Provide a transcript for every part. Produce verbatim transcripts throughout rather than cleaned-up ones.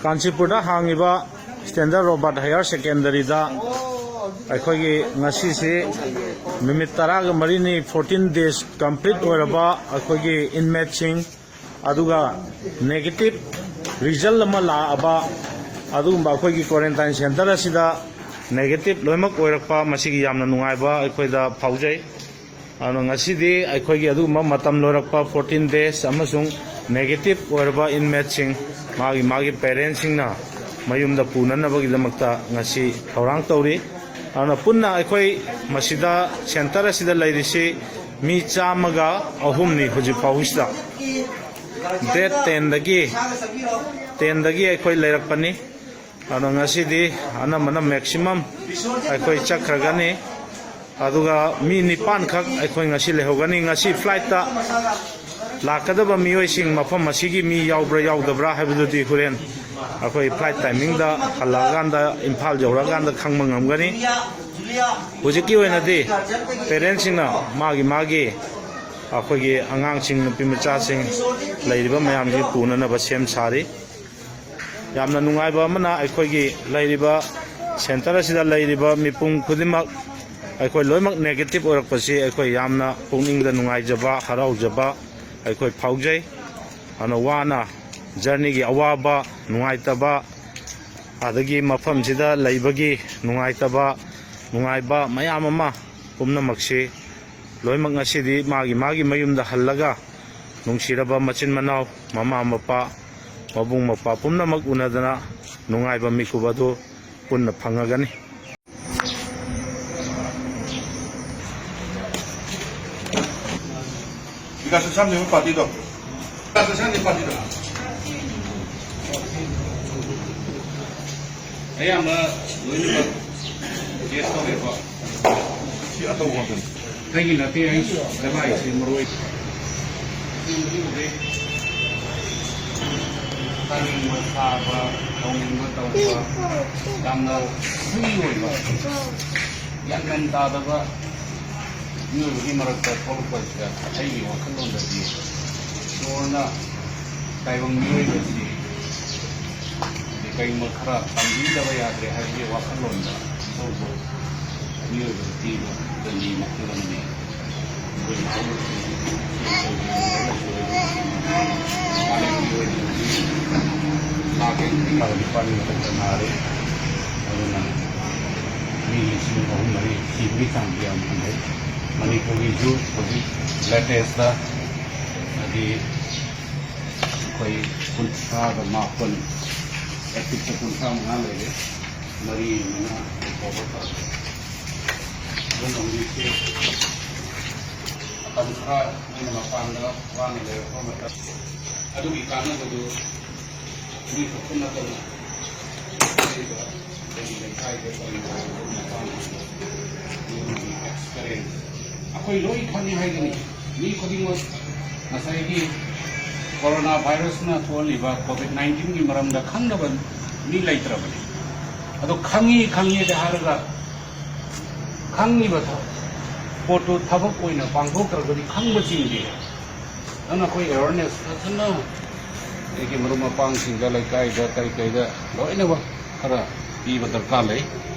ꯀꯥꯟꯆꯤꯄꯨꯔꯗ ꯍꯥꯡꯉꯤꯕ standard Robert higher ꯁꯦꯀꯦꯟꯗꯔꯤꯗ ꯑꯩꯈꯣꯏꯒꯤ ꯉꯁꯤꯁꯤ ꯅꯨꯃꯤꯠ ꯇꯔꯥꯒ ꯃꯔꯤꯅꯤ, fourteen days complete ꯑꯣꯏꯔꯕ ꯑꯩꯈꯣꯏꯒꯤ ꯏꯟꯃꯦꯠꯁꯤꯡ, ꯑꯗꯨꯒ negative result ꯑꯃ ꯂꯥꯛꯑꯕ ꯑꯗꯨꯒꯨꯝꯕ ꯑꯩꯈꯣꯏꯒꯤ quarantine centre ꯑꯁꯤꯗ negative ꯂꯣꯏꯅꯃꯛ ꯑꯣꯏꯔꯛꯄ, ꯃꯁꯤꯒꯤ ꯌꯥꯝꯅ ꯅꯨꯡꯉꯥꯏꯕ ꯑꯩꯈꯣꯏꯗ ꯐꯥꯎꯖꯩ꯫ ꯑꯗꯨꯅ ꯉꯁꯤꯗꯤ ꯑꯩꯈꯣꯏꯒꯤ ꯑꯗꯨꯒꯨꯝꯕ ꯃꯇꯝ ꯂꯣꯏꯔꯛꯄ fourteen days ꯑꯃꯁꯨꯡ negative ꯑꯣꯏꯔꯕ inmateꯁꯤꯡ ꯃꯥꯒꯤ ꯃꯥꯒꯤ parentꯁꯤꯡꯅ ꯃꯌꯨꯝꯗ ꯄꯨꯅꯅꯕꯒꯤꯗꯃꯛꯇ ꯉꯁꯤ ꯊꯧꯔꯥꯡ ꯇꯧꯔꯤ꯫ ꯑꯗꯨꯅ ꯄꯨꯟꯅ ꯑꯩꯈꯣꯏ ꯃꯁꯤꯗ centre ꯑꯁꯤꯗ ꯂꯩꯔꯤꯁꯤ ꯃꯤ ꯆꯥꯝꯃꯒ ꯑꯍꯨꯝꯅꯤ ꯍꯧꯖꯤꯛ ꯐꯥꯎꯕꯁꯤꯗ꯫ Date tenꯗꯒꯤ, tenꯗꯒꯤ ꯑꯩꯈꯣꯏ ꯂꯩꯔꯛꯄꯅꯤ꯫ ꯑꯗꯣ ꯉꯁꯤꯗꯤ ꯑꯅꯝꯕꯅ maximum ꯑꯩꯈꯣꯏ ꯆꯠꯈ꯭ꯔꯒꯅꯤ꯫ ꯑꯗꯨꯒ ꯃꯤ ꯅꯤꯄꯥꯟꯈꯛ ꯑꯩꯈꯣꯏ ꯉꯁꯤ ꯂꯩꯍꯧꯒꯅꯤ꯫ ꯉꯁꯤ flightꯇ ꯂꯥꯛꯀꯗꯕ ꯃꯤꯑꯣꯏꯁꯤꯡ ꯃꯐꯝ ꯑꯁꯤꯒꯤ ꯃꯤ ꯌꯥꯎꯕ꯭ꯔꯥ ꯌꯥꯎꯗꯕ꯭ꯔꯥ ꯍꯥꯏꯕꯗꯨꯗꯤ ꯍꯣꯔꯦꯟ ꯑꯩꯈꯣꯏ flight timingꯗ ꯍꯜꯂꯛꯑꯀꯥꯟꯗ, ꯏꯝꯐꯥꯜ ꯌꯧꯔꯛꯑꯀꯥꯟꯗ ꯈꯪꯕ ꯉꯝꯒꯅꯤ꯫ ꯍꯧꯖꯤꯛꯀꯤ ꯑꯣꯏꯅꯗꯤ parentꯁꯤꯡꯅ ꯃꯥꯒꯤ ꯃꯥꯒꯤ ꯑꯩꯈꯣꯏꯒꯤ ꯑꯉꯥꯡꯁꯤꯡ, ꯅꯨꯄꯤ ꯃꯆꯥꯁꯤꯡ ꯂꯩꯔꯤꯕ ꯃꯌꯥꯝꯁꯤ ꯄꯨꯅꯅꯕ ꯁꯦꯝ ꯁꯥꯔꯤ꯫ ꯌꯥꯝꯅ ꯅꯨꯡꯉꯥꯏꯕ ꯑꯃꯅ, ꯑꯩꯈꯣꯏꯒꯤ ꯂꯩꯔꯤꯕ centre ꯑꯁꯤꯗ ꯂꯩꯔꯤꯕ ꯃꯤꯄꯨꯝ ꯈꯨꯗꯤꯡꯃꯛ, ꯑꯩꯈꯣꯏ ꯂꯣꯏꯅꯃꯛ negative ꯑꯣꯏꯔꯛꯄꯁꯤ ꯑꯩꯈꯣꯏ ꯌꯥꯝꯅ ꯄꯨꯛꯅꯤꯡꯗ ꯅꯨꯡꯉꯥꯏꯖꯕ, ꯍꯔꯥꯎꯖꯕ ꯑꯩꯈꯣꯏ ꯐꯥꯎꯖꯩ꯫ ꯑꯗꯨꯅ ꯋꯥꯅ, journeyꯒꯤ ꯑꯋꯥꯕ, ꯅꯨꯡꯉꯥꯏꯇꯕ, ꯑꯗꯒꯤ ꯃꯐꯝꯁꯤꯗ ꯂꯩꯕꯒꯤ ꯅꯨꯡꯉꯥꯏꯇꯕ, ꯅꯨꯡꯉꯥꯏꯕ ꯃꯌꯥꯝ ꯑꯃ ꯄꯨꯝꯅꯃꯛꯁꯤ ꯂꯣꯏꯅꯃꯛ ꯉꯁꯤꯗꯤ ꯃꯥꯒꯤ ꯃꯥꯒꯤ ꯃꯌꯨꯝꯗ ꯍꯜꯂꯒ ꯅꯨꯡꯁꯤꯔꯕ ꯃꯆꯤꯟ ꯃꯅꯥꯎ, ꯃꯃꯥ ꯃꯄꯥ, ꯃꯕꯨꯡ ꯃꯧꯄ꯭ꯋꯥ ꯄꯨꯝꯅꯃꯛ ꯎꯅꯗꯅ ꯅꯨꯡꯉꯥꯏꯕ ꯃꯤꯀꯨꯞ ꯑꯗꯨ ꯄꯨꯟꯅ ꯐꯪꯉꯒꯅꯤ꯫ ꯕꯤꯀꯥꯁ ꯁꯥꯝꯅꯦꯕ ꯄꯥꯔꯇꯤꯗꯣ꯫ ꯕꯤꯀꯥꯁ ꯁꯥꯝꯅꯦ ꯄꯥꯔꯇꯤꯗꯣ꯫ ꯑꯌꯥꯝꯕ ꯂꯣꯏꯅꯃꯛ test ꯇꯧꯔꯦꯀꯣ꯫ ꯁꯤ ꯑꯇꯧꯕ ꯉꯥꯛꯇꯅꯤ꯫ ꯑꯩꯒꯤ ꯅꯠꯇꯦ, ꯑꯩ ꯀꯗꯥꯏꯁꯤ ꯃꯔꯣꯏ꯫ ꯆꯥꯅꯤꯡꯕ ꯆꯥꯕ, ꯇꯧꯅꯤꯡꯕ ꯇꯧꯕ, ꯌꯥꯝꯅ free ꯑꯣꯏꯕ, ꯒ꯭ꯌꯥꯟ ꯃꯦꯟ ꯇꯥꯗꯕ ꯃꯤꯑꯣꯏꯕꯒꯤ ꯃꯔꯛꯇ ꯊꯣꯛꯂꯛꯄꯁꯤꯗ ꯑꯩꯒꯤ ꯋꯥꯈꯜꯂꯣꯟꯗꯗꯤ ꯏꯁꯣꯔꯅ ꯇꯥꯏꯕꯪ ꯃꯤꯑꯣꯏꯕꯁꯤ ꯀꯩꯒꯨꯝꯕ ꯈꯔ ꯇꯝꯕꯤꯗꯕ ꯌꯥꯗ꯭ꯔꯦ ꯍꯥꯏꯕꯒꯤ ꯋꯥꯈꯜꯂꯣꯟꯗ ꯑꯆꯧꯕ ꯃꯤꯑꯣꯏꯕꯗ ꯄꯤꯕ ꯗꯟꯗꯤꯃꯛꯇꯤ ꯑꯣꯏꯔꯝꯃꯤ꯫ ꯑꯩꯈꯣꯏ ꯅꯍꯥꯔꯣꯜꯁꯤꯡ ꯃꯥꯂꯦꯝꯒꯤ ꯑꯣꯏꯅ ꯍꯧꯖꯤꯛ ꯂꯥꯛ ꯌꯥꯡꯈꯩ ꯅꯤꯄꯥꯟꯒꯤ ꯃꯊꯛꯇ ꯅꯥꯔꯦ꯫ ꯑꯗꯨꯅ ꯃꯤ ꯂꯤꯁꯤꯡ ꯑꯍꯨꯝ ꯃꯔꯤ ꯁꯤꯕꯒꯤ ꯆꯥꯡꯁꯨ ꯌꯥꯝ ꯍꯟꯊꯩ꯫ ꯃꯅꯤꯄꯨꯔꯒꯤꯁꯨ ꯍꯧꯖꯤꯛ ꯂꯦꯇꯦꯁꯇ ꯍꯥꯏꯗꯤ ꯑꯩꯈꯣꯏ ꯀꯨꯟꯊ꯭ꯔꯥꯒ ꯃꯥꯄꯟ ꯑꯦꯛꯇꯤꯞꯇ ꯀꯨꯟꯊ꯭ꯔꯥ ꯃꯉꯥ ꯂꯩꯔꯦ꯫ ꯃꯔꯤ ꯑꯃꯅ ꯔꯤꯀꯣꯚꯔ ꯇꯧꯔꯦ꯫ ꯑꯗꯨꯅ ꯍꯧꯖꯤꯛꯁꯦ ꯃꯇꯝ ꯈꯔ ꯃꯣꯏꯅ ꯃꯄꯥꯟꯗ ꯋꯥꯅ ꯂꯩꯔꯛꯄ ꯃꯇꯝ ꯑꯗꯨꯒꯤ ꯀꯥꯟꯅꯕꯗꯨ ꯑꯗꯨꯒꯤ ꯈꯛꯇ ꯅꯠꯇꯅ ꯂꯩꯔꯤꯕ ꯑꯩꯈꯣꯏꯒꯤ ꯂꯩꯀꯥꯏꯗ ꯀꯔꯤ ꯇꯧꯔꯤꯕ ꯃꯇꯥꯡꯗ ꯃꯤꯑꯣꯏꯕꯒꯤ ꯑꯦꯛꯁꯄꯤꯔꯤꯌꯦꯟꯁ ꯑꯩꯈꯣꯏ ꯂꯣꯏ ꯈꯪꯉꯤ ꯍꯥꯏꯒꯅꯤ꯫ ꯃꯤ ꯈꯨꯗꯤꯡꯃꯛ ꯉꯁꯥꯏꯒꯤ ꯀꯣꯔꯣꯅꯥ ꯚꯥꯏꯔꯁꯅ ꯊꯣꯛꯍꯜꯂꯤꯕ ꯀꯣꯚꯤꯗ ꯅꯥꯏꯟꯇꯤꯟꯒꯤ ꯃꯔꯝꯗ ꯈꯪꯗꯕ ꯃꯤ ꯂꯩꯇ꯭ꯔꯕꯅꯤ꯫ ꯑꯗꯣ ꯈꯪꯉꯤ ꯈꯪꯉꯤꯗꯤ ꯍꯥꯏꯔꯒ ꯈꯪꯉꯤꯕ ꯊ-, ꯄꯣꯠꯇꯨ ꯊꯕꯛ ꯑꯣꯏꯅ ꯄꯥꯡꯊꯣꯛꯇ꯭ꯔꯒꯗꯤ ꯈꯪꯕ ꯆꯤꯡꯗꯦ꯫ ꯑꯗꯨꯅ ꯑꯩꯈꯣꯏ ꯑꯦꯋꯦꯔꯅꯦꯁ ꯐꯖꯅ ꯑꯩꯒꯤ ꯃꯔꯨꯞ ꯃꯄꯥꯡꯁꯤꯡꯗ, ꯂꯩꯀꯥꯏꯗ, ꯀꯔꯤ ꯀꯔꯤꯗ ꯂꯣꯏꯅꯃꯛ ꯈꯔ ꯄꯤꯕ ꯗꯔꯀꯥꯔ ꯂꯩ꯫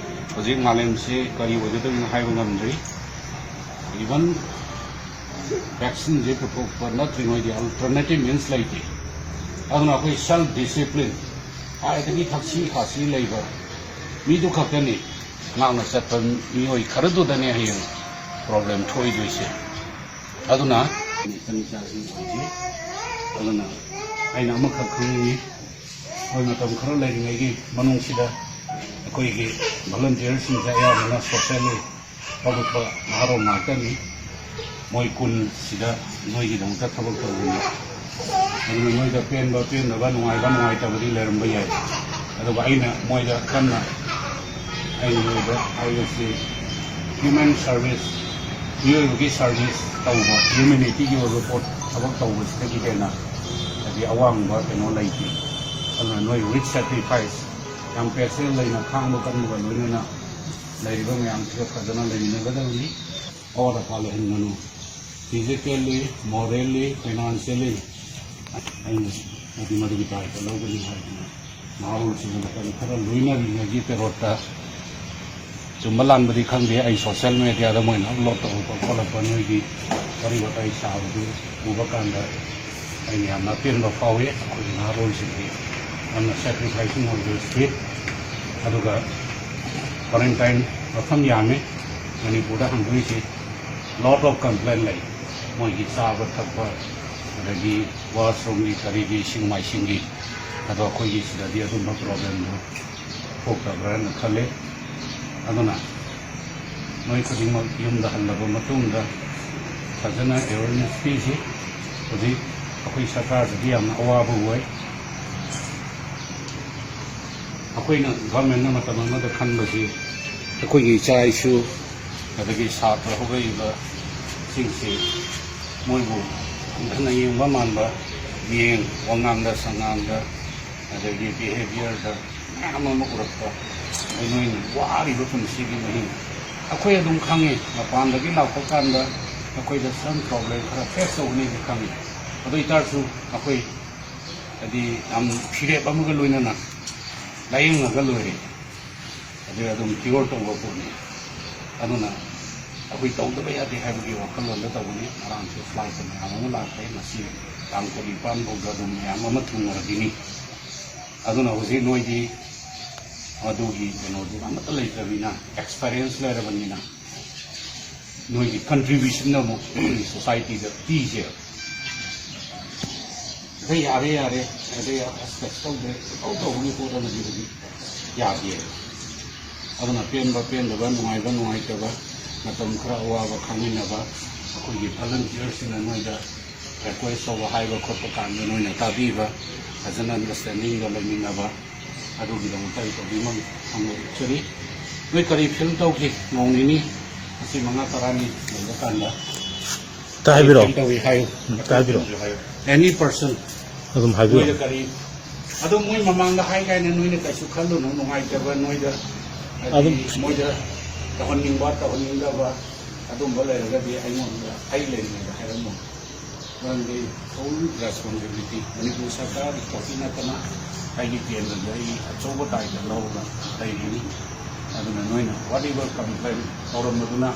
ꯍꯧꯖꯤꯛ ꯃꯥꯂꯦꯝꯁꯤ ꯀꯔꯤ ꯑꯣꯏꯒꯗꯣꯏꯅꯣ ꯍꯥꯏꯕ ꯉꯝꯗ꯭ꯔꯤ꯫ ꯏꯚꯟ ꯚꯦꯛꯁꯤꯟꯁꯦ ꯄꯨꯊꯣꯛꯄ ꯅꯠꯇ꯭ꯔꯤꯉꯩꯗꯤ ꯑꯜꯇꯔꯅꯦꯇꯤꯞ ꯃꯤꯟꯁ ꯂꯩꯇꯦ꯫ ꯑꯗꯨꯅ ꯑꯩꯈꯣꯏ ꯁꯦꯜꯐ ꯗꯤꯁꯤꯄ꯭ꯂꯤꯟ, ꯈ꯭ꯋꯥꯏꯗꯒꯤ ꯊꯛꯁꯤ ꯈꯥꯁꯤ ꯂꯩꯕ ꯃꯤꯗꯨ ꯈꯛꯇꯅꯤ ꯉꯥꯛꯅ ꯆꯠꯄ ꯃꯤꯑꯣꯏ ꯈꯔꯗꯨꯗꯅꯦ ꯍꯌꯦꯡ ꯄ꯭ꯔꯣꯕ꯭ꯂꯦꯝ ꯊꯣꯛꯏꯗꯣꯏꯁꯦ꯫ ꯑꯗꯨꯅ ꯏꯆꯥꯁꯤꯡ ꯑꯣꯏꯁꯤ꯫ ꯑꯗꯨꯅ ꯑꯩꯅ ꯑꯃꯈꯛ ꯈꯪꯅꯤꯡꯉꯤ, ꯑꯩꯈꯣꯏ ꯃꯇꯝ ꯈꯔ ꯂꯩꯔꯤꯉꯩꯒꯤ ꯃꯅꯨꯡꯁꯤꯗ ꯑꯩꯈꯣꯏꯒꯤ ꯚꯣꯂꯨꯟꯇꯤꯌꯔꯁꯤꯡꯁꯦ ꯑꯌꯥꯝꯕꯅ ꯁꯣꯁꯦꯜꯂꯤ ꯍꯧꯒꯠꯄ ꯅꯍꯥꯔꯣꯜ ꯉꯥꯛꯇꯅꯤ꯫ ꯃꯣꯏ ꯀꯨꯟ ꯁꯤꯗ ꯅꯣꯏꯒꯤꯗꯃꯛꯇ ꯊꯕꯛ ꯇꯧꯕꯅꯤ꯫ ꯑꯗꯨꯅ ꯅꯣꯏꯗ ꯄꯦꯟꯕ ꯄꯦꯟꯗꯕ, ꯅꯨꯡꯉꯥꯏꯕ ꯅꯨꯡꯉꯥꯏꯇꯕꯗꯤ ꯂꯩꯔꯝꯕ ꯌꯥꯏ꯫ ꯑꯗꯨꯒ ꯑꯩꯅ ꯃꯣꯏꯗ ꯀꯟꯅ ꯑꯩꯅ ꯃꯣꯏꯗ ꯍꯥꯏꯕꯁꯤ ꯍ꯭ꯌꯨꯃꯦꯟ ꯁꯥꯔꯚꯤꯁ, ꯃꯤꯑꯣꯏꯕꯒꯤ ꯁꯥꯔꯚꯤꯁ ꯇꯧꯕ, ꯍ꯭ꯌꯨꯃꯦꯅꯤꯇꯤꯒꯤ ꯑꯣꯏꯕ ꯄꯣꯠ ꯊꯕꯛ ꯇꯧꯕꯁꯤꯗꯒꯤ ꯍꯦꯟꯅ ꯍꯥꯏꯗꯤ ꯑꯋꯥꯡꯕ ꯀꯩꯅꯣ ꯂꯩꯇꯦ꯫ ꯑꯗꯨꯅ ꯅꯣꯏ with sacrifice, ꯌꯥꯝ ꯄꯦꯁꯦꯟ ꯂꯩꯅ ꯈꯥꯡꯕ ꯀꯟꯕꯒ ꯂꯣꯏꯅꯅ ꯂꯩꯔꯤꯕ ꯃꯌꯥꯝꯁꯤꯒ ꯐꯖꯅ ꯂꯩꯃꯤꯟꯅꯒꯗꯕꯅꯤ꯫ ꯑꯋꯥꯠ ꯑꯄꯥ ꯂꯩꯍꯟꯒꯅꯨ꯫ ꯐꯤꯖꯤꯀꯦꯜꯂꯤ, ꯃꯣꯔꯦꯜꯂꯤ, ꯐꯥꯏꯅꯥꯟꯁꯤꯌꯦꯜꯂꯤ ꯑꯩꯅ ꯍꯥꯏꯗꯤ ꯃꯗꯨꯒꯤ ꯗꯥꯏꯇ ꯂꯧꯒꯅꯤ ꯍꯥꯏꯗꯅ ꯅꯍꯥꯔꯣꯜꯁꯤꯡꯅ ꯃꯇꯝ ꯈꯔ ꯂꯣꯏꯅꯔꯤꯉꯩꯒꯤ ꯄꯦꯔꯣꯠꯇ ꯆꯨꯝꯕ ꯂꯥꯟꯕꯗꯤ ꯈꯪꯗꯦ꯫ ꯑꯩ ꯁꯣꯁꯤꯌꯦꯜ ꯃꯦꯗꯤꯌꯥꯗ ꯃꯣꯏꯅ ꯑꯞꯂꯣꯗ ꯇꯧꯔꯛꯄ ꯈꯣꯠꯂꯛꯄ, ꯅꯣꯏꯒꯤ ꯋꯥꯔꯤ ꯋꯥꯇꯥꯏ ꯁꯥꯕꯗꯨ ꯎꯕ ꯀꯥꯟꯗ ꯑꯩꯅ ꯌꯥꯝꯅ ꯑꯄꯦꯟꯕ ꯐꯥꯎꯏ꯫ ꯑꯩꯈꯣꯏꯒꯤ ꯅꯍꯥꯔꯣꯜꯁꯤꯡꯒꯤ ꯌꯥꯝꯅ ꯁꯦꯀ꯭ꯔꯤꯐꯥꯏꯁꯤꯡ ꯑꯣꯏꯕ ꯁ꯭ꯄꯤꯔꯤꯠ꯫ ꯑꯗꯨꯒ ꯀ꯭ꯋꯥꯔꯦꯟꯇꯥꯏꯟ ꯃꯐꯝ ꯌꯥꯝꯃꯤ ꯃꯅꯤꯄꯨꯔꯗ ꯍꯥꯡꯗꯣꯛꯏꯁꯤ꯫ ꯂꯣꯠ ꯑꯣꯐ ꯀꯝꯄ꯭ꯂꯦꯟ ꯂꯩ, ꯃꯣꯏꯒꯤ ꯆꯥꯕ ꯊꯛꯄ, ꯑꯗꯒꯤ ꯋꯥꯁꯔꯨꯝꯒꯤ, ꯀꯔꯤꯒꯤ, ꯏꯁꯤꯡ ꯃꯥꯏꯁꯤꯡꯒꯤ꯫ ꯑꯗꯣ ꯑꯩꯈꯣꯏꯒꯤ ꯁꯤꯗꯗꯤ ꯑꯗꯨꯝꯕ ꯄ꯭ꯔꯣꯕ꯭ꯂꯦꯝꯗꯨ ꯊꯣꯛꯇꯕ꯭ꯔꯅ ꯈꯜꯂꯤ꯫ ꯑꯗꯨꯅ ꯅꯣꯏ ꯈꯨꯗꯤꯡꯃꯛ ꯌꯨꯝꯗ ꯍꯜꯂꯕ ꯃꯇꯨꯡꯗ ꯐꯖꯅ ꯑꯦꯋꯦꯔꯅꯦꯁ ꯄꯤꯁꯤ꯫ ꯍꯧꯖꯤꯛ ꯑꯩꯈꯣꯏ ꯁꯔꯀꯥꯔꯗꯗꯤ ꯌꯥꯝꯅ ꯑꯋꯥꯕ ꯑꯣꯏ꯫ ꯑꯩꯈꯣꯏꯅ ꯒꯚꯔꯟꯃꯦꯟꯠꯅ ꯃꯇꯝ ꯑꯃꯗ ꯈꯟꯕꯁꯤ ꯑꯩꯈꯣꯏꯒꯤ ꯏꯆꯥ ꯏꯁꯨ, ꯑꯗꯒꯤ ꯁꯥꯇ꯭ꯔ ꯍꯧꯒꯠꯂꯤꯕꯁꯤꯡꯁꯤ ꯃꯣꯏꯕꯨ ꯍꯟꯊꯅ ꯌꯦꯡꯕ ꯃꯥꯟꯕ ꯃꯤꯠꯌꯦꯡ, ꯋꯥꯉꯥꯡꯗ ꯁꯉꯥꯡꯗ, ꯑꯗꯒꯤ ꯕꯤꯍꯦꯕꯤꯌꯔꯗ ꯃꯌꯥꯝ ꯑꯃ ꯎꯔꯛꯄ꯫ ꯑꯗꯨ ꯅꯣꯏꯅ ꯋꯥꯔꯤꯕ ꯄꯨꯟꯁꯤꯒꯤ ꯃꯍꯤꯡ ꯑꯩꯈꯣꯏ ꯑꯗꯨꯝ ꯈꯪꯉꯤ꯫ ꯃꯄꯥꯟꯗꯒꯤ ꯂꯥꯛꯄ ꯀꯥꯟꯗ ꯑꯩꯈꯣꯏꯗ ꯁꯝ ꯄ꯭ꯔꯣꯕ꯭ꯂꯦꯝ ꯈꯔ ꯐꯦꯁ ꯇꯧꯒꯅꯤꯁꯨ ꯈꯪꯉꯤ꯫ ꯑꯗꯨ ꯑꯣꯏꯇꯥꯔꯁꯨ ꯑꯩꯈꯣꯏ ꯍꯥꯏꯗꯤ ꯌꯥꯝ ꯐꯤꯔꯦꯞ ꯑꯃꯒ ꯂꯣꯏꯅꯅ ꯂꯥꯏꯌꯦꯡꯉꯒ ꯂꯣꯏꯔꯦ꯫ ꯑꯗꯨ ꯑꯗꯨꯝ ꯀ꯭ꯌꯣꯔ ꯇꯧꯕ ꯄꯣꯠꯅꯤ꯫ ꯑꯗꯨꯅ ꯑꯩꯈꯣꯏ ꯇꯧꯗꯕ ꯌꯥꯗꯦ ꯍꯥꯏꯕꯒꯤ ꯋꯥꯈꯜꯂꯣꯟꯗ ꯇꯧꯕꯅꯤ꯫ ꯉꯔꯥꯡꯁꯨ ꯐ꯭ꯂꯥꯏꯠꯇ ꯃꯌꯥꯝ ꯑꯃ ꯂꯥꯛꯈ꯭ꯔꯦ꯫ ꯉꯁꯤ ꯇꯥꯡ ꯀꯨꯟꯅꯤꯄꯥꯟ ꯐꯥꯎꯗ ꯑꯗꯨꯝ ꯃꯌꯥꯝ ꯑꯃ ꯊꯨꯡꯅꯔꯛꯈꯤꯅꯤ꯫ ꯑꯗꯨꯅ ꯍꯧꯖꯤꯛ ꯅꯣꯏꯗꯤ ꯑꯗꯨꯒꯤ ꯀꯩꯅꯣꯗꯨ ꯑꯃꯠꯇ ꯂꯩꯇ꯭ꯔꯕꯅꯤꯅ, ꯑꯦꯛꯁꯄꯔꯤꯌꯦꯟꯁ ꯂꯩꯔꯕꯅꯤꯅ, ꯅꯣꯏꯒꯤ ꯀꯟꯇ꯭ꯔꯤꯕ꯭ꯌꯨꯁꯟ ꯑꯃꯨꯛ ꯁꯣꯁꯥꯏꯇꯤꯗ ꯄꯤꯁꯦ꯫ ꯑꯗꯩ ꯌꯥꯔꯦ, ꯌꯥꯔꯦ, ꯑꯗꯩ ꯑꯁ ꯀꯩꯁꯨ ꯇꯧꯗ꯭ꯔꯦ, ꯇꯧ ꯇꯧꯕꯒꯤ ꯄꯣꯠ ꯑꯃꯗꯤ ꯍꯧꯖꯤꯛ ꯌꯥꯗꯦ꯫ ꯑꯗꯨꯅ ꯄꯦꯟꯕ ꯄꯦꯟꯗꯕ, ꯅꯨꯡꯉꯥꯏꯕ ꯅꯨꯡꯉꯥꯏꯇꯕ, ꯃꯇꯝ ꯈꯔ ꯑꯋꯥꯕ ꯈꯪꯃꯤꯟꯅꯕ, ꯑꯩꯈꯣꯏꯒꯤ ꯚꯣꯂꯨꯟꯇꯤꯌꯔꯁꯤꯡꯅ ꯅꯣꯏꯗ ꯔꯤꯀ꯭ꯋꯦꯁ ꯇꯧꯕ ꯍꯥꯏꯕ ꯈꯣꯠꯄ ꯀꯥꯟꯗ ꯅꯣꯏꯅ ꯇꯥꯕꯤꯕ, ꯐꯖꯅ ꯑꯟꯗꯔꯁꯇꯦꯟꯗꯤꯡꯗ ꯂꯩꯃꯤꯟꯅꯕ, ꯑꯗꯨꯒꯤꯗꯃꯛꯇ ꯑꯩ ꯇꯧꯕꯤꯃꯜ ꯈꯪꯕ ꯎꯠꯆꯔꯤ꯫ ꯅꯣꯏ ꯀꯔꯤ ꯐꯤꯜ ꯇꯧꯈꯤ ꯅꯣꯡ ꯅꯤꯅꯤ, ꯉꯁꯤ ꯃꯉꯥ ꯇꯔꯥꯅꯤ ꯂꯩꯕ ꯀꯥꯟꯗ? ꯇ ꯍꯥꯏꯕꯤꯔꯛꯑꯣ꯫ ꯀꯔꯤ ꯐꯤꯜ ꯇꯧꯏ ꯍꯥꯏꯌꯨ꯫ ꯎꯝ, ꯇ ꯍꯥꯏꯕꯤꯔꯛꯑꯣ꯫ ꯍꯥꯏꯌꯨ꯫ ꯑꯦꯅꯤ ꯄꯔꯁꯟ ꯑꯗꯨꯝ ꯍꯥꯏꯕꯤꯔꯛꯑꯣ꯫ ꯅꯣꯏꯗ ꯀꯔꯤ, ꯑꯗꯨꯝ ꯃꯣꯏ ꯃꯃꯥꯡꯗ ꯍꯥꯏ ꯀꯥꯏꯅ ꯅꯣꯏꯅ ꯀꯩꯁꯨ ꯈꯜꯂꯨꯅꯨ, ꯅꯨꯡꯉꯥꯏꯇꯕ ꯅꯣꯏꯗ, ꯍꯥꯏꯗꯤ ꯑꯗꯨꯝ ꯃꯣꯏꯗ ꯇꯧꯍꯟꯅꯤꯡꯕ ꯇꯧꯍꯟꯅꯤꯡꯗꯕ ꯑꯗꯨꯝꯕ ꯂꯩꯔꯒꯗꯤ ꯑꯩꯉꯣꯟꯗ ꯑꯩ ꯂꯩꯔꯤꯉꯩꯗ ꯍꯥꯏꯔꯝꯃꯣ꯫ ꯃꯔꯝꯗꯤ ꯐꯨꯜ ꯔꯦꯁꯄꯣꯟꯁꯤꯕꯤꯂꯤꯇꯤ ꯃꯅꯤꯄꯨꯔ ꯁꯔꯀꯥꯔ ꯈꯛꯀꯤ ꯅꯠꯇꯅ ꯑꯩꯒꯤ ꯀꯦꯟꯗ꯭ꯔꯗ ꯑꯩ ꯑꯆꯧꯕ ꯇꯥꯏꯇꯜ ꯂꯧꯔꯒ ꯂꯩꯔꯤꯅꯤ꯫ ꯑꯗꯨꯅ ꯅꯣꯏꯅ whatever complain ꯇꯧꯔꯝꯕꯗꯨꯅ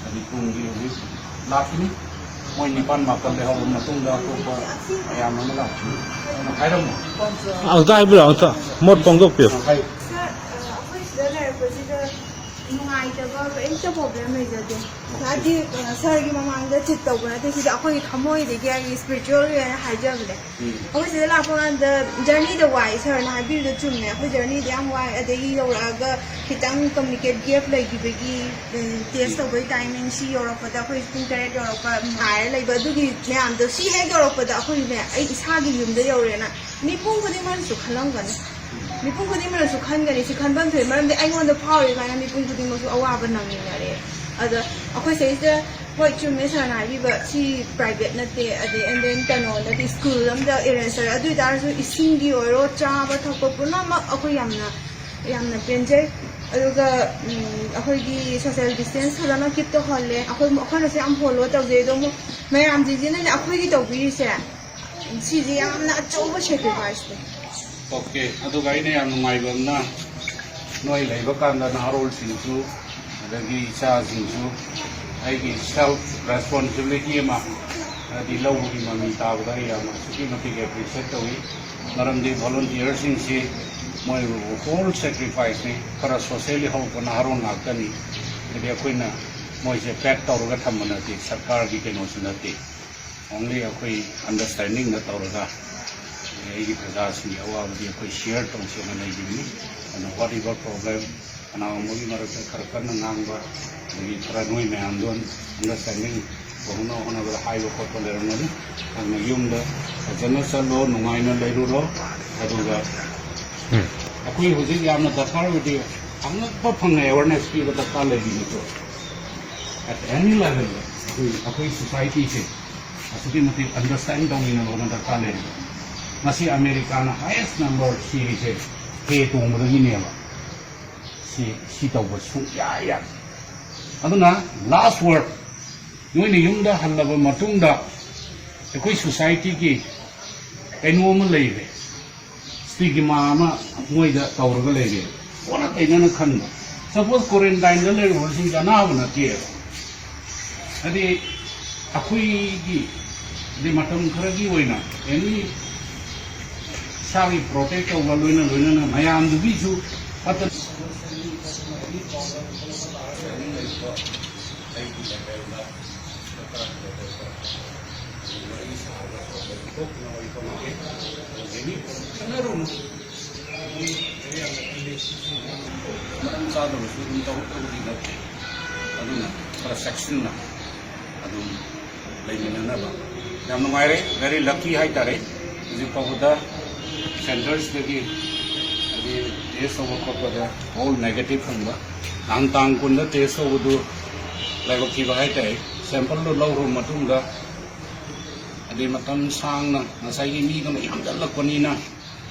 ꯍꯥꯏꯗꯤ ꯇꯨꯡꯒꯤ ꯍꯧꯖꯤꯛ ꯂꯥꯛꯈꯤꯅꯤ꯫ ꯃꯣꯏ ꯅꯤꯄꯥꯟ ꯃꯥꯄꯟ ꯂꯩꯍꯧꯔꯕ ꯃꯇꯨꯡꯗ ꯑꯇꯣꯞꯄ ꯃꯌꯥꯝ ꯑꯃ ꯂꯥꯛꯈꯤꯅꯤ꯫ ꯑꯗꯨꯅ ꯍꯥꯏꯔꯝꯃꯣ꯫ ꯑꯝꯇ ꯍꯥꯏꯕꯤꯔꯛꯑꯣ, ꯑꯝꯇ ꯃꯣꯠ ꯐꯣꯡꯗꯣꯛꯄꯤꯌꯨ꯫ ꯍꯥꯏ꯫ ꯁꯥꯔ, ꯑ, ꯑꯩꯈꯣꯏ ꯁꯤꯗ ꯂꯩꯔꯛꯄꯁꯤꯗ ꯅꯨꯡꯉꯥꯏꯇꯕ ꯀꯔꯤꯝꯇ ꯄ꯭ꯔꯣꯕ꯭ꯂꯦꯝ ꯂꯩꯖꯗꯦ꯫ ꯍꯥꯏꯗꯤ, ꯑ, ꯁꯥꯔꯒꯤ ꯃꯃꯥꯡꯗ ꯆꯤꯠ ꯇꯧꯕ ꯅꯠꯇꯦ, ꯁꯤꯗ ꯑꯩꯈꯣꯏꯒꯤ ꯊꯃꯣꯏꯗꯒꯤ ꯑꯩꯒꯤ ꯏꯁꯄꯤꯔꯤꯆꯨꯋꯦꯜꯒꯤ ꯑꯣꯏꯅ ꯍꯥꯏꯖꯕꯅꯦ꯫ ꯎꯝ꯫ ꯑꯩꯈꯣꯏ ꯁꯤꯗ ꯂꯥꯛꯄ ꯀꯥꯟꯗ ꯖꯔꯅꯤꯗ ꯋꯥꯏ, ꯁꯥꯔꯅ ꯍꯥꯏꯕꯤꯔꯤꯗꯣ ꯆꯨꯝꯃꯦ, ꯑꯩꯈꯣꯏ ꯖꯔꯅꯤꯗ ꯌꯥꯝ ꯋꯥꯏ꯫ ꯑꯗꯒꯤ ꯌꯧꯔꯛꯑꯒ ꯈꯤꯇꯪ ꯀꯝꯃ꯭ꯌꯨꯅꯤꯀꯦꯠ ꯒꯦꯞ ꯂꯩꯈꯤꯕꯒꯤ, ꯎꯝ, ꯇꯦꯁ ꯎꯝ꯫ ꯇꯧꯕꯒꯤ ꯇꯥꯏꯃꯤꯡ ꯁꯤ ꯌꯧꯔꯛꯄꯗ ꯑꯩꯈꯣꯏ ꯄꯨꯡ ꯇꯔꯦꯠ ꯌꯧꯔꯛꯄ ꯉꯥꯏꯔ ꯂꯩꯕ, ꯑꯗꯨꯒꯤ ꯃꯌꯥꯝꯗꯣ ꯁꯤ ꯍꯦꯛ ꯌꯧꯔꯛꯄꯗ ꯑꯩꯈꯣꯏꯅꯦ, ꯑꯩ ꯏꯁꯥꯒꯤ ꯌꯨꯝꯗ ꯌꯧꯔꯦꯅ ꯃꯤꯄꯨꯝ ꯈꯨꯗꯤꯡꯃꯛꯅꯁꯨ ꯈꯜꯂꯝꯒꯅꯤ꯫ ꯃꯤꯄꯨꯝ ꯈꯨꯗꯤꯡꯃꯛꯅꯁꯨ ꯈꯟꯒꯅꯤ, ꯁꯤ ꯈꯟꯐꯝ ꯊꯣꯛꯏ, ꯃꯔꯝꯗꯤ ꯑꯩꯉꯣꯟꯗ ꯐꯥꯎꯔꯤ ꯀꯥꯏꯅ ꯃꯤꯄꯨꯝ ꯈꯨꯗꯤꯡꯃꯛꯁꯨ ꯑꯋꯥꯕ ꯅꯪꯃꯤꯟꯅꯔꯦ꯫ ꯑꯗ ꯑꯩꯈꯣꯏ ꯁꯤꯗꯩꯁꯤꯗ, ꯍꯣꯏ, ꯆꯨꯝꯃꯦ ꯁꯥꯔꯅ ꯍꯥꯏꯕꯤꯕ, ꯁꯤ ꯄ꯭ꯔꯥꯏꯚꯦꯠ ꯅꯠꯇꯦ, ꯑꯗꯩ and then ꯀꯩꯅꯣ ꯅꯠꯇꯦ, ꯁ꯭ꯀꯨꯜ ꯑꯝꯗ ꯑꯦꯔꯦꯟꯖ ꯇꯧꯔꯦ꯫ ꯑꯗꯨ ꯑꯣꯏ ꯇꯥꯔꯁꯨ ꯏꯁꯤꯡꯒꯤ ꯑꯣꯏꯔꯣ, ꯆꯥꯕ ꯊꯛꯄ ꯄꯨꯝꯅꯃꯛ ꯑꯩꯈꯣꯏ ꯌꯥꯝꯅ, ꯌꯥꯝꯅ ꯄꯦꯟꯖꯩ꯫ ꯑꯗꯨꯒ, ꯎꯝ, ꯑꯩꯈꯣꯏꯒꯤ ꯁꯣꯁꯦꯜ ꯗꯤꯁꯇꯦꯟꯁ ꯐꯖꯅ ꯀꯤꯞ ꯇꯧꯍꯜꯂꯦ꯫ ꯑꯩꯈꯣꯏ, ꯑꯩꯈꯣꯏꯅꯁꯨ ꯌꯥꯝ ꯐꯣꯂꯣ ꯇꯧꯖꯩ꯫ ꯑꯗꯣ ꯑꯃꯨꯛ ꯃꯌꯥꯝꯁꯤꯡꯁꯤꯅꯅꯦ ꯑꯩꯈꯣꯏꯒꯤ ꯇꯧꯕꯤꯔꯤꯁꯦ, ꯁꯤꯁꯦ ꯌꯥꯝꯅ ꯑꯆꯧꯕ ꯁꯦꯀ꯭ꯔꯤꯐꯥꯏꯁꯅꯦ꯫ ꯑꯣꯀꯦ, ꯑꯗꯨꯒ ꯑꯩꯅ ꯌꯥꯝ ꯅꯨꯡꯉꯥꯏꯕ ꯑꯃꯅ, ꯅꯣꯏ ꯂꯩꯕ ꯀꯥꯟꯗ ꯅꯍꯥꯔꯣꯜꯁꯤꯡꯁꯨ, ꯑꯗꯒꯤ ꯏꯆꯥꯁꯤꯡꯁꯨ ꯑꯩꯒꯤ ꯁꯦꯜꯐ ꯔꯦꯁꯄꯣꯟꯁꯤꯕꯤꯂꯤꯇꯤ ꯑꯃ ꯍꯥꯏꯗꯤ ꯂꯧꯕꯒꯤ ꯃꯃꯤ ꯇꯥꯕꯗ ꯑꯩ ꯌꯥꯝꯅ ꯑꯁꯨꯛꯀꯤ ꯃꯇꯤꯛ ꯑꯦꯄ꯭ꯔꯤꯁꯤꯌꯦꯠ ꯇꯧꯏ꯫ ꯃꯔꯝꯗꯤ ꯚꯣꯂꯨꯟꯇꯤꯌꯔꯁꯤꯡꯁꯤ ꯃꯣꯏ ꯍꯣꯜ ꯁꯦꯀ꯭ꯔꯤꯐꯥꯏꯁꯅꯤ꯫ ꯈꯔ ꯁꯣꯁꯦꯜꯂꯤ ꯍꯧꯔꯛꯄ ꯅꯍꯥꯔꯣꯜ ꯉꯥꯛꯇꯅꯤ꯫ ꯍꯥꯏꯗꯤ ꯑꯩꯈꯣꯏꯅ ꯃꯣꯏꯁꯦ ꯄꯦꯛ ꯇꯧꯔꯒ ꯊꯝꯕ ꯅꯠꯇꯦ, ꯁꯔꯀꯥꯔꯒꯤ ꯀꯩꯅꯣꯁꯨ ꯅꯠꯇꯦ꯫ ꯑꯣꯡꯂꯤ ꯑꯩꯈꯣꯏ ꯑꯟꯗꯔꯁꯇꯦꯟꯗꯤꯡꯗ ꯇꯧꯔꯒ ꯑꯩꯒꯤ ꯄ꯭ꯔꯖꯥꯁꯤꯡꯒꯤ ꯑꯋꯥꯕꯗꯤ ꯑꯩꯈꯣꯏ ꯁꯤꯌꯔ ꯇꯧꯁꯦꯅ ꯂꯩꯈꯤꯕꯅꯤ꯫ ꯑꯗꯨꯅ ꯋꯥꯠ ꯏꯚꯔ ꯄ꯭ꯔꯣꯕ꯭ꯂꯦꯝ ꯀꯅꯥꯒꯨꯝꯕꯒꯤ ꯃꯔꯛꯇ ꯈꯔ ꯀꯟꯅ ꯉꯥꯡꯕ, ꯑꯗꯒꯤ ꯈꯔ ꯅꯣꯏ ꯃꯌꯥꯝꯗꯣ ꯑꯟꯗꯔꯁꯇꯦꯟꯗꯤꯡ ꯇꯧꯅꯕ ꯍꯣꯠꯅꯕꯗ ꯍꯥꯏꯕ ꯈꯣꯠꯄ ꯂꯩꯔꯝꯒꯅꯤ꯫ ꯑꯗꯨꯅ ꯌꯨꯝꯗ ꯐꯖꯅ ꯆꯠꯂꯣ, ꯅꯨꯡꯉꯥꯏꯅ ꯂꯩꯔꯨꯔꯣ꯫ ꯑꯗꯨꯒ ꯎꯝ꯫ ꯑꯩꯈꯣꯏ ꯍꯧꯖꯤꯛ ꯌꯥꯝꯅ ꯗꯔꯀꯥꯔ ꯑꯣꯏꯗꯦ, ꯑꯉꯛꯄ ꯐꯪꯉꯦ ꯑꯦꯋꯥꯔꯅꯦꯁ ꯄꯤꯕ ꯗꯔꯀꯥꯔ ꯂꯩꯔꯤꯕꯗꯣ꯫ At any level ꯑꯩꯈꯣꯏ, ꯑꯩꯈꯣꯏ ꯁꯣꯁꯥꯏꯇꯤꯁꯦ ꯑꯁꯨꯛꯀꯤ ꯃꯇꯤꯛ ꯑꯟꯗꯔꯁꯇꯦꯟ ꯇꯧꯃꯤꯟꯅꯕ ꯑꯃ ꯗꯔꯀꯥꯔ ꯂꯩꯔꯤꯕ꯫ ꯉꯁꯤ ꯑꯃꯦꯔꯤꯀꯥꯅ ꯍꯥꯏꯌꯦꯁ ꯅꯝꯕꯔ ꯁꯤꯔꯤꯁꯦ ꯍꯦ ꯇꯣꯡꯕꯗꯒꯤꯅꯦꯕ꯫ ꯁꯤ, ꯁꯤ ꯇꯧꯕ ꯁꯨꯡꯌꯥ ꯌꯥꯗꯦ꯫ ꯑꯗꯨꯅ ꯂꯥꯁ ꯋꯥꯔꯗ, ꯅꯣꯏꯅ ꯌꯨꯝꯗ ꯍꯜꯂꯕ ꯃꯇꯨꯡꯗ ꯑꯩꯈꯣꯏ ꯁꯣꯁꯥꯏꯇꯤꯒꯤ ꯀꯩꯅꯣ ꯑꯃ ꯂꯩꯔꯦ, ꯁꯤꯒꯤ ꯃꯥ ꯑꯃ ꯃꯣꯏꯗ ꯇꯧꯔꯒ ꯂꯩꯔꯦ꯫ ꯑꯣꯟꯅ ꯇꯩꯅꯅ ꯈꯟꯕ꯫ ꯁꯄꯣꯁ ꯀ꯭ꯋꯥꯔꯦꯟꯇꯥꯏꯟꯗ ꯂꯩꯔꯨꯕꯁꯤꯡꯁꯦ ꯑꯅꯥꯕ ꯅꯠꯇꯦꯕ꯫ ꯍꯥꯏꯗꯤ ꯑꯩꯈꯣꯏꯒꯤ ꯍꯥꯏꯗꯤ ꯃꯇꯝ ꯈꯔꯒꯤ ꯑꯣꯏꯅ ꯑꯦꯅꯤ ꯏꯁꯥꯒꯤ ꯄ꯭ꯔꯣꯇꯦꯛ ꯇꯧꯕ ꯂꯣꯏꯅ ꯂꯣꯏꯅꯅ ꯃꯌꯥꯝꯗꯨꯒꯤꯁꯨ ꯐꯠꯇ ꯑꯩꯒꯤ ꯂꯦꯚꯦꯜꯗ ꯁꯔꯀꯥꯔꯒꯤ ꯂꯦꯚꯦꯜꯗ ꯋꯥꯔꯤ ꯁꯥꯔꯒ ꯄ꯭ꯔꯣꯕ꯭ꯂꯦꯝ ꯊꯣꯛꯇꯅꯕ ꯑꯩꯈꯣꯏꯅ ꯑꯦꯅꯤ ꯈꯟꯅꯔꯨꯅꯨ꯫ ꯃꯔꯝ ꯆꯥꯗꯕꯁꯨ ꯑꯗꯨꯝ ꯇꯧꯔꯛꯇꯕꯗꯤ ꯅꯠꯇꯦ꯫ ꯑꯗꯨꯅ ꯈꯔ ꯆꯦꯛꯁꯤꯟꯅ ꯑꯗꯨꯝ ꯂꯩꯃꯤꯟꯅꯅꯕ꯫ ꯌꯥꯝ ꯅꯨꯡꯉꯥꯏꯔꯦ, very lucky ꯍꯥꯏꯇꯥꯔꯦ꯫ ꯍꯧꯖꯤꯛ ꯐꯥꯎꯕꯗ ꯁꯦꯟꯇꯔꯁꯤꯗꯒꯤ ꯍꯥꯏꯗꯤ ꯇꯦꯁ ꯇꯧꯕ ꯈꯣꯠꯄꯗ ꯑꯣꯜ ꯅꯦꯒꯦꯇꯤꯚ ꯐꯪꯕ꯫ ꯅꯍꯥꯟ ꯇꯥꯡ ꯀꯨꯟꯗ ꯇꯦꯁ ꯇꯧꯕꯗꯨ ꯂꯥꯏꯕꯛ ꯊꯤꯕ ꯍꯥꯏꯇꯥꯔꯦ꯫ ꯁꯦꯝꯄꯜꯗꯨ ꯂꯧꯔꯕ ꯃꯇꯨꯡꯗ ꯑꯗꯩ ꯃꯇꯝ ꯁꯥꯡꯅ ꯉꯁꯥꯏꯒꯤ ꯃꯤꯗꯨꯅ ꯌꯥꯝꯖꯜꯂꯛꯄꯅꯤꯅ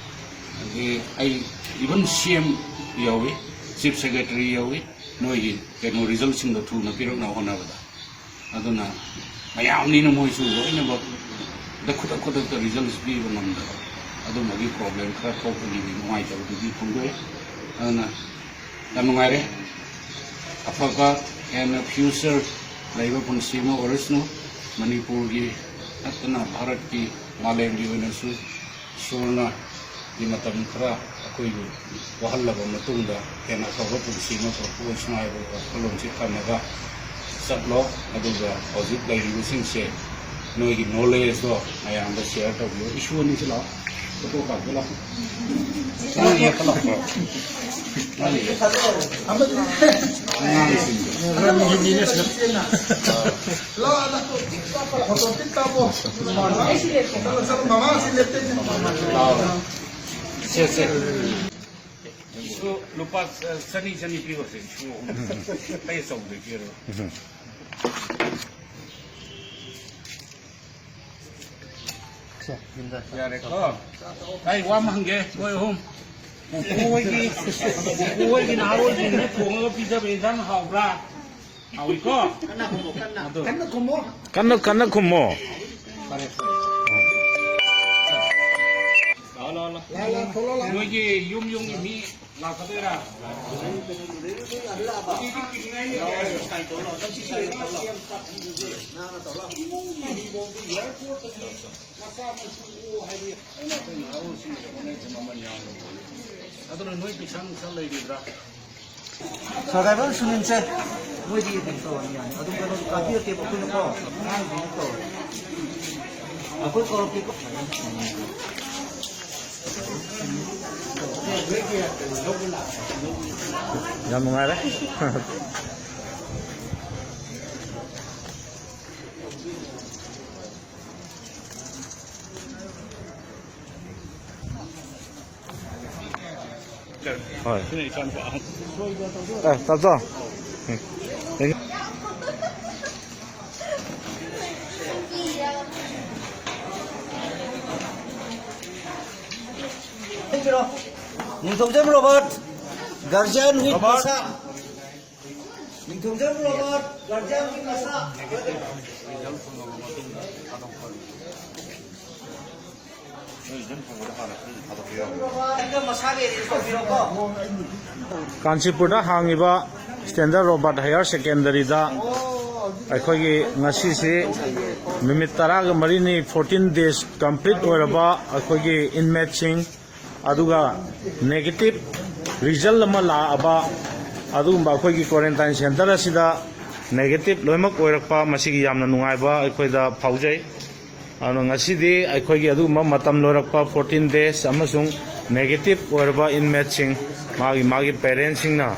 ꯑꯗꯒꯤ ꯑꯩ ꯏꯚꯟ ꯁꯤ ꯑꯦꯝ ꯌꯧꯏ, ꯆꯤꯐ ꯁꯦꯀ꯭ꯔꯦꯇꯔꯤ ꯌꯧꯏ, ꯅꯣꯏꯒꯤ ꯀꯩꯅꯣ ꯔꯤꯖꯜꯁꯤꯡꯗꯣ ꯊꯨꯅ ꯄꯤꯔꯛꯅꯕ ꯍꯣꯠꯅꯕꯗ꯫ ꯑꯗꯨꯅ ꯃꯌꯥꯝꯅꯤꯅ ꯃꯣꯏꯁꯨ ꯂꯣꯏꯅꯃꯛ ꯈꯨꯗꯛ ꯈꯨꯗꯛꯇ ꯔꯤꯖꯜꯁ ꯄꯤꯕ ꯉꯝꯗꯕ ꯑꯗꯨꯝꯕꯒꯤ ꯄ꯭ꯔꯣꯕ꯭ꯂꯦꯝ ꯈꯔ ꯊꯣꯛꯄꯒꯤꯗꯤ ꯅꯨꯡꯉꯥꯏꯇꯕꯗꯨꯗꯤ ꯐꯣꯡꯗꯣꯛꯑꯦ꯫ ꯑꯗꯨꯅ ꯌꯥꯝ ꯅꯨꯡꯉꯥꯏꯔꯦ꯫ ꯑꯐꯕ ꯍꯦꯟꯅ ꯐ꯭ꯌꯨꯆꯔ ꯂꯩꯕ ꯄꯨꯟꯁꯤ ꯑꯃ ꯑꯣꯏꯔꯁꯅꯨ꯫ ꯃꯅꯤꯄꯨꯔꯒꯤ ꯅꯠꯇꯅ ꯚꯥꯔꯠꯀꯤ, ꯃꯥꯂꯦꯝꯒꯤ ꯑꯣꯏꯅꯁꯨ ꯏꯁꯣꯔꯅ ꯒꯤ ꯃꯇꯝ ꯈꯔ ꯑꯩꯈꯣꯏꯕꯨ ꯋꯥꯍꯜꯂꯕ ꯃꯇꯨꯡꯗ ꯍꯦꯟꯅ ꯑꯐꯕ ꯄꯨꯟꯁꯤ ꯑꯃ ꯄꯨꯔꯛꯄ ꯑꯣꯏꯁꯅꯨ ꯍꯥꯏꯕ ꯋꯥꯈꯜꯂꯣꯟꯁꯤ ꯊꯝꯃꯒ ꯆꯠꯂꯣ꯫ ꯑꯗꯨꯒ ꯍꯧꯖꯤꯛ ꯂꯩꯔꯤꯕꯁꯤꯡꯁꯦ ꯅꯣꯏꯒꯤ ꯅꯣꯂꯦꯖꯇꯣ ꯃꯌꯥꯝꯗ ꯁꯤꯌꯔ ꯇꯧꯕꯤꯌꯨ꯫ ꯏꯁꯨ ꯑꯅꯤꯁꯤ ꯂꯥꯛꯑꯣ, ꯐꯣꯇꯣ ꯀꯥꯞꯄ ꯂꯥꯛꯑꯣ꯫ ꯅꯪ ꯍꯦꯛꯇ ꯂꯥꯛꯑꯣ꯫ ꯅꯪ ꯍꯦꯛꯇ꯫ ꯑꯉꯥꯡꯁꯤꯡꯗꯣ꯫ ꯂꯥꯛꯑꯣ, ꯂꯥꯛꯑꯣ꯫ ꯐꯣꯇꯣ ꯄꯤꯛ ꯀꯥꯞꯄꯣ꯫ ꯆꯠꯂꯣ, ꯆꯠꯂꯣ, ꯃꯃꯥꯁꯤ ꯂꯦꯞꯇꯣꯏꯅꯦ꯫ ꯂꯥꯛꯑꯣ꯫ ꯁꯦ, ꯁꯦ꯫ ꯏꯁꯨ ꯂꯨꯄꯥ ꯆꯅꯤ, ꯆꯅꯤ ꯄꯤꯔꯣꯁꯦ, ꯏꯁꯨ ꯑꯍꯨꯝ꯫ ꯑꯩ ꯑꯆꯧꯕꯗꯩ ꯄꯤꯔꯣ꯫ ꯁꯦ, ꯌꯨꯝꯗ꯫ ꯌꯥꯔꯦꯀꯣ? ꯑꯩ ꯋꯥ ꯑꯃ ꯍꯪꯒꯦ, ꯃꯣꯏ ꯑꯍꯨꯝ꯫ ꯄꯨꯄꯨ ꯍꯣꯏꯒꯤ, ꯄꯨꯄꯨ ꯍꯣꯏꯒꯤ ꯅꯍꯥꯔꯣꯜꯁꯤꯡꯅ ꯊꯣꯡꯉꯒ ꯄꯤꯖꯕ ꯏꯟꯖꯥꯡ ꯍꯥꯎꯕ꯭ꯔꯥ? ꯍꯥꯎꯏꯀꯣ? ꯀꯟꯅ ꯈꯨꯝꯃꯣ, ꯀꯟꯅ꯫ ꯑꯗꯣ꯫ ꯀꯟꯅ ꯈꯨꯝꯃꯣ꯫ ꯀꯟꯅ, ꯀꯟꯅ ꯈꯨꯝꯃꯣ꯫ ꯐꯔꯦ, ꯐꯔꯦ꯫ ꯂꯥꯛꯑꯣ, ꯂꯥꯛꯑꯣ, ꯂꯥꯛꯑꯣ꯫ ꯅꯣꯏꯒꯤ ꯌꯨꯝ ꯌꯨꯝꯒꯤ ꯃꯤ ꯂꯥꯛꯀꯗꯣꯏꯔꯥ? ꯑꯗꯨꯅ ꯅꯣꯏ ꯄꯩꯁꯥ ꯅꯨꯡꯁꯥ ꯂꯩꯔꯤꯕ꯭ꯔꯥ? ꯁꯔꯀꯥꯔ ꯁꯨꯅꯤꯟꯁꯦ, ꯃꯣꯏꯗꯤ ꯀꯩꯅꯣ ꯇꯧꯔꯅꯤ, ꯌꯥꯅꯤ꯫ ꯑꯗꯨꯝ ꯀꯩꯅꯣ ꯀꯥꯕꯤꯔꯛꯀꯦꯕ, ꯑꯩꯈꯣꯏꯅꯀꯣ, ꯑꯉꯥꯡꯁꯤꯡꯗꯤ ꯇꯧꯔꯦ꯫ ꯑꯩꯈꯣꯏ ꯀꯧꯔꯛꯀꯦꯀꯣ꯫ ꯌꯥꯝ ꯅꯨꯡꯉꯥꯏꯔꯦ꯫ ꯍꯣꯏ꯫ ꯁꯤꯅ ꯏꯆꯥꯅꯨꯄꯥ ꯑꯍꯟ꯫ ꯑꯦ, ꯇꯥꯕ꯭ꯔꯣ? ꯎꯝ꯫ ꯅꯤꯡꯊꯧꯖꯝ ꯔꯣꯕꯥꯔꯠ, guardian with ꯃꯁꯥ꯫ ꯅꯤꯡꯊꯧꯖꯝ ꯔꯣꯕꯥꯔꯠ, guardian with ꯃꯁꯥ꯫ ꯀꯥꯟꯆꯤꯄꯨꯔꯗ ꯍꯥꯡꯉꯤꯕ ꯁ꯭ꯇꯦꯟꯗꯔꯠ ꯔꯣꯕꯥꯔꯠ ꯍꯥꯌꯔ ꯁꯦꯀꯦꯟꯗꯔꯤꯗ ꯑꯩꯈꯣꯏꯒꯤ ꯉꯁꯤꯁꯤ ꯅꯨꯃꯤꯠ ꯇꯔꯥꯒ ꯃꯔꯤꯅꯤ, fourteen days complete ꯑꯣꯏꯔꯕ ꯑꯩꯈꯣꯏꯒꯤ inmateꯁꯤꯡ, ꯑꯗꯨꯒ negative result ꯑꯃ ꯂꯥꯛꯑꯕ ꯑꯗꯨꯒꯨꯝꯕ ꯑꯩꯈꯣꯏꯒꯤ quarantine centre ꯑꯁꯤꯗ negative ꯂꯣꯏꯅꯃꯛ ꯑꯣꯏꯔꯛꯄ, ꯃꯁꯤꯒꯤ ꯌꯥꯝꯅ ꯅꯨꯡꯉꯥꯏꯕ ꯑꯩꯈꯣꯏꯗ ꯐꯥꯎꯖꯩ꯫ ꯑꯗꯨꯅ ꯉꯁꯤꯗꯤ ꯑꯩꯈꯣꯏꯒꯤ ꯑꯗꯨꯒꯨꯝꯕ ꯃꯇꯝ ꯂꯣꯏꯔꯛꯄ fourteen days ꯑꯃꯁꯨꯡ negative ꯑꯣꯏꯔꯕ inmateꯁꯤꯡ ꯃꯥꯒꯤ ꯃꯥꯒꯤ parentsꯁꯤꯡꯅ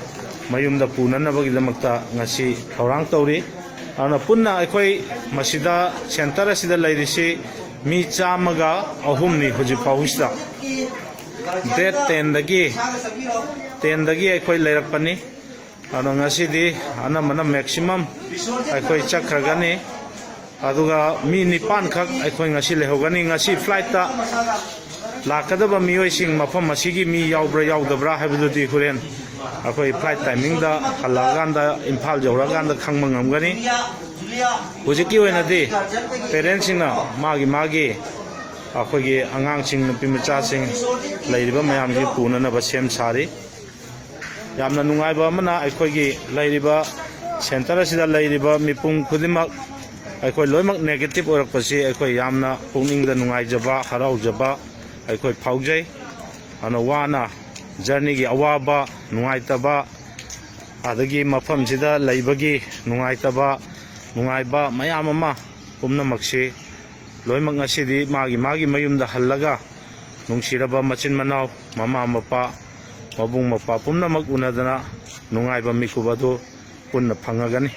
ꯃꯌꯨꯝꯗ ꯄꯨꯅꯅꯕꯒꯤꯗꯃꯛꯇ ꯉꯁꯤ ꯊꯧꯔꯥꯡ ꯇꯧꯔꯤ꯫ ꯑꯗꯨꯅ ꯄꯨꯟꯅ ꯑꯩꯈꯣꯏ ꯃꯁꯤꯗ centre ꯑꯁꯤꯗ ꯂꯩꯔꯤꯁꯤ ꯃꯤ ꯆꯥꯝꯃꯒ ꯑꯍꯨꯝꯅꯤ ꯍꯧꯖꯤꯛ ꯐꯥꯎꯕꯁꯤꯗ꯫ Date tenꯗꯒꯤ, tenꯗꯒꯤ ꯑꯩꯈꯣꯏ ꯂꯩꯔꯛꯄꯅꯤ꯫ ꯑꯗꯣ ꯉꯁꯤꯗꯤ ꯑꯅꯝꯕꯅ maximum ꯑꯩꯈꯣꯏ ꯆꯠꯈ꯭ꯔꯒꯅꯤ꯫ ꯑꯗꯨꯒ ꯃꯤ ꯅꯤꯄꯥꯟꯈꯛ ꯑꯩꯈꯣꯏ ꯉꯁꯤ ꯂꯩꯍꯧꯒꯅꯤ꯫ ꯉꯁꯤ flightꯇ ꯂꯥꯛꯀꯗꯕ ꯃꯤꯑꯣꯏꯁꯤꯡ ꯃꯐꯝ ꯑꯁꯤꯒꯤ ꯃꯤ ꯌꯥꯎꯕ꯭ꯔꯥ ꯌꯥꯎꯗꯕ꯭ꯔꯥ ꯍꯥꯏꯕꯗꯨꯗꯤ ꯍꯣꯔꯦꯟ ꯑꯩꯈꯣꯏ flight timingꯗ ꯍꯜꯂꯛꯑꯀꯥꯟꯗ, ꯏꯝꯐꯥꯜ ꯌꯧꯔꯛꯑꯀꯥꯟꯗ ꯈꯪꯕ ꯉꯝꯒꯅꯤ꯫ ꯍꯧꯖꯤꯛꯀꯤ ꯑꯣꯏꯅꯗꯤ parentsꯁꯤꯡꯅ ꯃꯥꯒꯤ ꯃꯥꯒꯤ ꯑꯩꯈꯣꯏꯒꯤ ꯑꯉꯥꯡꯁꯤꯡ, ꯅꯨꯄꯤ ꯃꯆꯥꯁꯤꯡ ꯂꯩꯔꯤꯕ ꯃꯌꯥꯝꯁꯤ ꯄꯨꯅꯅꯕ ꯁꯦꯝ ꯁꯥꯔꯤ꯫ ꯌꯥꯝꯅ ꯅꯨꯡꯉꯥꯏꯕ ꯑꯃꯅ, ꯑꯩꯈꯣꯏꯒꯤ ꯂꯩꯔꯤꯕ ꯁꯦꯟꯇꯔ ꯑꯁꯤꯗ ꯂꯩꯔꯤꯕ ꯃꯤꯄꯨꯝ ꯈꯨꯗꯤꯡꯃꯛ, ꯑꯩꯈꯣꯏ ꯂꯣꯏꯅꯃꯛ ꯅꯦꯒꯦꯇꯤꯚ ꯑꯣꯏꯔꯛꯄꯁꯤ ꯑꯩꯈꯣꯏ ꯌꯥꯝꯅ ꯄꯨꯛꯅꯤꯡꯗ ꯅꯨꯡꯉꯥꯏꯖꯕ, ꯍꯔꯥꯎꯖꯕ ꯑꯩꯈꯣꯏ ꯐꯥꯎꯖꯩ꯫ ꯑꯗꯨꯅ ꯋꯥꯅ, ꯖꯔꯅꯤꯒꯤ ꯑꯋꯥꯕ, ꯅꯨꯡꯉꯥꯏꯇꯕ, ꯑꯗꯒꯤ ꯃꯐꯝꯁꯤꯗ ꯂꯩꯕꯒꯤ ꯅꯨꯡꯉꯥꯏꯇꯕ, ꯅꯨꯡꯉꯥꯏꯕ ꯃꯌꯥꯝ ꯑꯃ ꯄꯨꯝꯅꯃꯛꯁꯤ ꯂꯣꯏꯅꯃꯛ ꯉꯁꯤꯗꯤ ꯃꯥꯒꯤ ꯃꯥꯒꯤ ꯃꯌꯨꯝꯗ ꯍꯜꯂꯒ ꯅꯨꯡꯁꯤꯔꯕ ꯃꯆꯤꯟ ꯃꯅꯥꯎ, ꯃꯃꯥ ꯃꯄꯥ, ꯃꯕꯨꯡ ꯃꯧꯄ꯭ꯋꯥ ꯄꯨꯝꯅꯃꯛ ꯎꯅꯗꯅ ꯅꯨꯡꯉꯥꯏꯕ ꯃꯤꯀꯨꯞ ꯑꯗꯨ ꯄꯨꯟꯅ ꯐꯪꯉꯒꯅꯤ꯫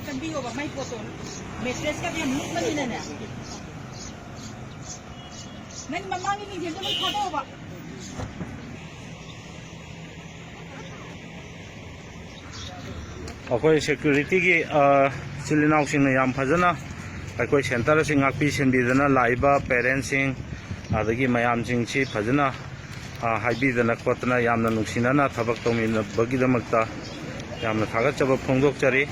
ꯆꯪꯕꯤꯌꯣꯕ, ꯃꯥꯏ ꯄꯣꯠꯇꯣ꯫ ꯃꯦꯇ꯭ꯔꯦꯁꯀꯗꯤ ꯌꯥꯝ ꯂꯨꯝꯕꯅꯤꯅꯅꯦ꯫ ꯅꯪ ꯃꯃꯥꯡꯒꯤ ꯃꯤꯡꯖꯦꯜꯗꯣ ꯂꯣꯏ ꯊꯥꯗꯣꯛꯑꯣꯕ꯫ ꯑꯩꯈꯣꯏ ꯁꯦꯀ꯭ꯌꯨꯔꯤꯇꯤꯒꯤ, ꯑ, ꯏꯆꯤꯜ ꯏꯅꯥꯎꯁꯤꯡꯅ ꯌꯥꯝ ꯐꯖꯅ ꯑꯩꯈꯣꯏ ꯁꯦꯟꯇꯔ ꯑꯁꯤ ꯉꯥꯛꯄꯤ ꯁꯦꯟꯕꯤꯗꯅ, ꯂꯥꯛꯏꯕ ꯄꯦꯔꯦꯟꯁꯁꯤꯡ ꯑꯗꯒꯤ ꯃꯌꯥꯝꯁꯤꯡꯁꯤ ꯐꯖꯅ, ꯑ, ꯍꯥꯏꯕꯤꯗꯅ ꯈꯣꯠꯇꯅ ꯌꯥꯝꯅ ꯅꯨꯡꯁꯤꯅꯅ ꯊꯕꯛ ꯇꯧꯃꯤꯟꯅꯕꯒꯤꯗꯃꯛꯇ ꯌꯥꯝꯅ ꯊꯥꯒꯠꯆꯕ ꯐꯣꯡꯗꯣꯛꯆꯔꯤ꯫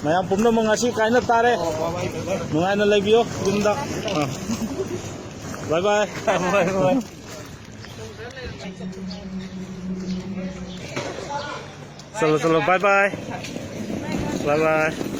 ꯃꯌꯥꯝ ꯄꯨꯝꯅꯃꯛ ꯉꯁꯤ ꯀꯥꯏꯅ ꯇꯥꯔꯦ꯫ ꯅꯨꯡꯉꯥꯏꯅ ꯂꯩꯕꯤꯌꯣ ꯌꯨꯝꯗ꯫ ꯑ꯫ ꯕꯥꯏ ꯕꯥꯏ꯫ ꯆꯠꯂꯣ, ꯆꯠꯂꯣ, ꯕꯥꯏ ꯕꯥꯏ꯫ ꯕꯥꯏ ꯕꯥꯏ꯫